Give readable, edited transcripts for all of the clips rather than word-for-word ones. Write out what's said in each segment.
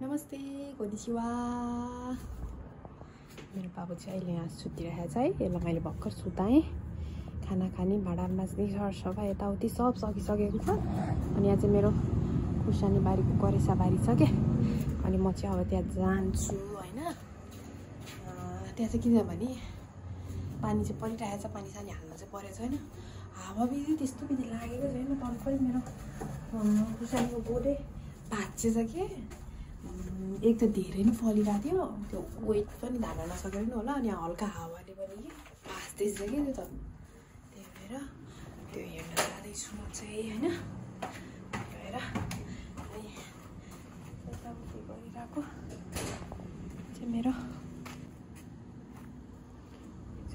नमस्ते कोनिचिवा। मेरो बाबु चाहिँ अहिले यहाँ सुतिरहेको छ है। यसलाई मैले भर्खर सुताएँ। खाना खाने, भाँडा माझ्ने, सरसफाइ यताउति सब सकिसकेको छ। अनि यहाँ चाहिँ मेरो खुर्सानी बारीको करेसा बारी छ के। अनि म चाहिँ अब त्यहाँ जान्छु हैन। त्यहाँ चाहिँ किनभने पानी चाहिँ परिरहेको छ, पानी सानी हाल्न चाहिँ परेको छैन। हावा बिजी त्यस्तो बिजी लागेको छैन। टक्कै मेरो खुर्सानीको बोटै भाँचिएछ के। एक त धेरै नै फलिरहेको थियो, त्यो वेट पनि धान्न नसकेर नि होला। अनि हल्का हावाले पनि कि भाँच्दैछ कि त्यो त। त्यही भएर त्यो हेर्न जाँदैछु म चाहिँ हैन। त्यही भएर यताउति गरिरहेको चाहिँ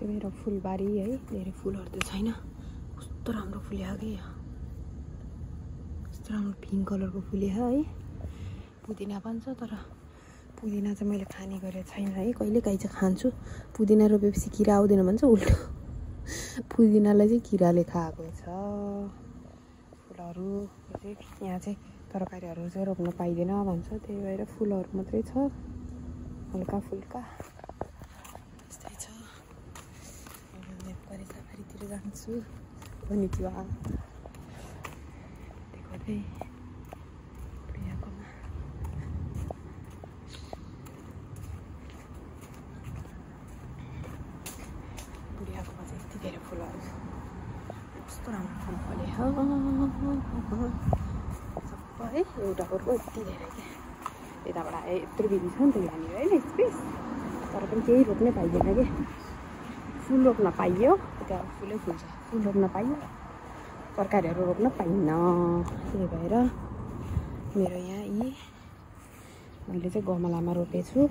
मेरो फुलबारी है। धेरै फुलहरू त छैन, कस्तो राम्रो फुल्यो कि, कस्तो राम्रो पिङ्क कलरको फुल्यो है। पुदिना पनि छ, तर पुदिना चाहिँ मैले खाने गरेको छैन है। कहिलेकाहीँ चाहिँ खान्छु। पुदिना रोपेपछि किरा आउँदैन भन्छ, उल्टो पुदिनालाई चाहिँ किराले खाएको छ। फुलहरू चाहिँ यहाँ चाहिँ तरकारीहरू चाहिँ रोप्न पाइँदैन भन्छ, त्यही भएर फुलहरू मात्रै छ, हल्का फुल्का यस्तै छ। करेसाबारीतिर जान्छु कोनिचिवा देखाउँदै। बुढियाकोमा चाहिँ यति धेरै फुलहरू, कस्तो राम्रो फुल फल्यो सबै एउटा अर्को यति धेरै क्या। यताबाट यत्रो बिजी छ नि त यहाँनिर होइन स्पेस, तर पनि केही रोप्नै पाइँदैन कि। फुल रोप्न पाइयो, त्यहाँ फुलै फुल्छ। फुल रोप्न पाइयो, तरकारीहरू रोप्न पाइन्न। त्यही भएर मेरो यहाँ यी मैले चाहिँ गमलामा रोपेछु। यो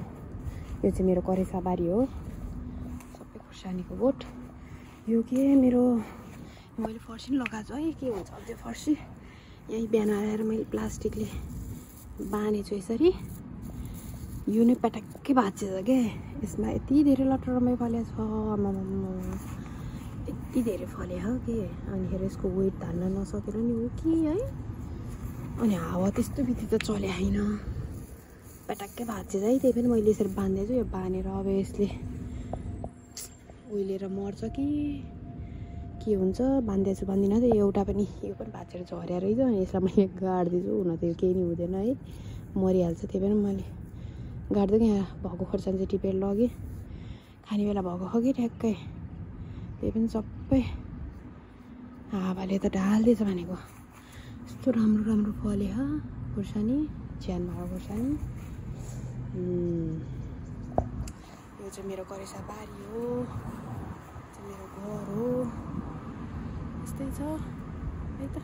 चाहिँ मेरो करेसा बारी हो, सबै खुर्सानीको बोट। यो के मेरो मैले फर्सी पनि लगाएको छु है। के हुन्छ अब त्यो फर्सी यहीँ बिहान आएर मैले प्लास्टिकले बाँधेछु यसरी। यो नै पटक्कै भाँचिएछ क्या। यसमा यति धेरै लटरमै फलेको छ, आमामा यति धेरै फल्यो हो के। अनिखेर यसको वेट धान्न नसकेर नि हो कि है। अनि हावा त्यस्तो बित्ति त चले होइन, पटक्कै भाँचिएछ है। त्यही पनि मैले यसरी बाँधेको छु। यो बाँधेर अब यसले उहिलेर मर्छ कि के हुन्छ बाँधेछु बाँधिनँ त। एउटा पनि यो पनि भाँचेर झर्या रहेछ। अनि यसलाई मैले गाडिदिन्छु, हुन त यो केही नि हुँदैन है, मरिहाल्छ। त्यही भएर मैले गाड्दै कि यहाँ भएको खोर्सानी चाहिँ टिपेर लगेँ। खाने बेला भएको हो कि ठ्याक्कै, त्यही पनि सबै हावाले त ढाल्दैछ भनेको। यस्तो राम्रो राम्रो फल्यो खोर्सानी, ज्यान भएको खोर्सानी। यो चाहिँ मेरो करेसा बारी हो, मेरो घर हो। यस्तै छ है त।